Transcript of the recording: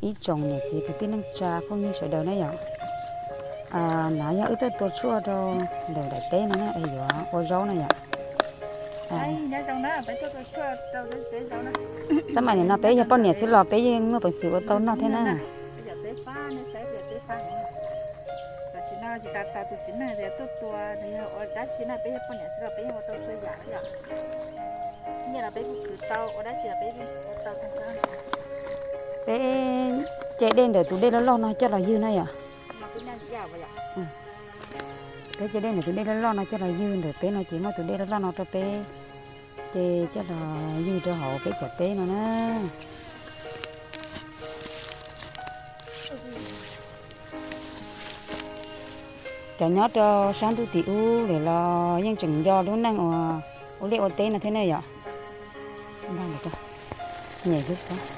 Ib tsoom niam txiv kwv tij neej tsa phooj ywg sawv daws na yom, no yog wb tuaj tua tshuaj rau ntawm daim teb no na es yuav ua zaub na yom. Xab mas nim no peb yog poj niam xwb los peb yeej muaj peev xwm ua tau noj thiab na. Peb ce dej ntawm tus dej loj loj no coj los ywg na yom. Peb ce dej ntawm tus dej loj loj no coj los ywg, ntawm peb no ces muaj tus dej loj loj no rau peb ce coj los ywg rau hauv peb cov teb no na. Cov nyob rau sab ntuj tim ub lawm los yeej tseem nco lub neej uas ua liaj ua teb no thiab ne yom. Nyem lub